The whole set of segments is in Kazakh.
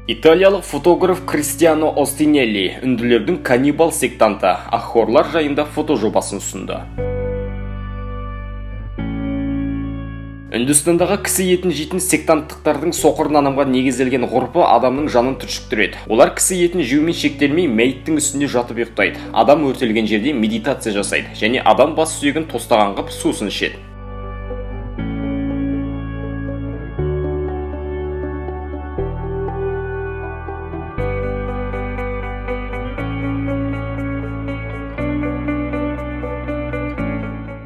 Италиялық фотограф Кристиано Остинелли үнділердің каннибал сектанты Ахорлар жайында фотожобасын ұсынды. Үндістандағы кісі етін жейтін сектанттықтардың соқыр нанымға негізделген ғұрпы адамның жанын түршіктіреді. Олар кісі етін жеумен шектелмей, мәйіттің үстінде жатып ұйықтайды. Адам өртелген жерде медитация жасайды және адам бас сүйегін тостаған қып сусын ішеді.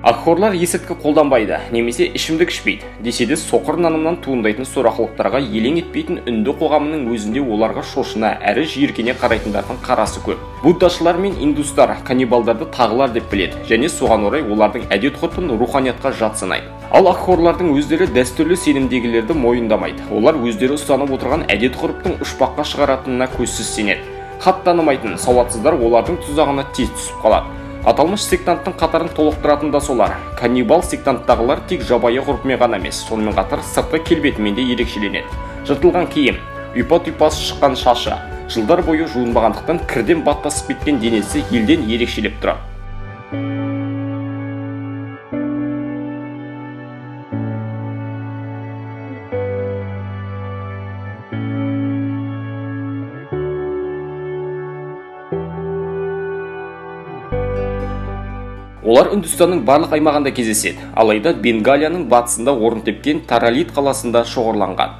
Ахорлар есірткі қолданбайды, немесе ішімдік ішпейді. Десе де соқыр нанымнан туындайтын сорақылықтарға елең етпейтін үнді қоғамының өзінде оларға шошына әрі жиіркене қарайтындардың қарасы көп. Буддашылар мен индустар каннибалдарды тағылар деп біледі және соған орай олардың әдет-ғұрпын руханиятқа жат санайды. Ал ахорлардың өздері дәстүрлі сенімдегілерді мойындамайды. Олар өздері ұстанып отырған әдет-ғұрыптың ұшпаққа шығаратынына көзсіз сенеді. Хат танымайтын сауатсыздар олардың тұзағына тез түсіп қалады. Аталмыш сектанттың қатарын толықтыратын да солар. Каннибал сектанттағылар тек жабайы ғұрпымен ғана емес, сонымен қатар сыртқы келбетімен де ерекшеленеді. Жыртылған киім, ұйпа-тұйпасы шыққан шашы, жылдар бойы жуынбағандықтан кірден баттасып кеткен денесі елден ерекшелеп тұрады. Олар Үндістанның барлық аймағында кездеседі, алайда Бенгалияның батысында орын тепкен Таралит қаласында шоғырланған.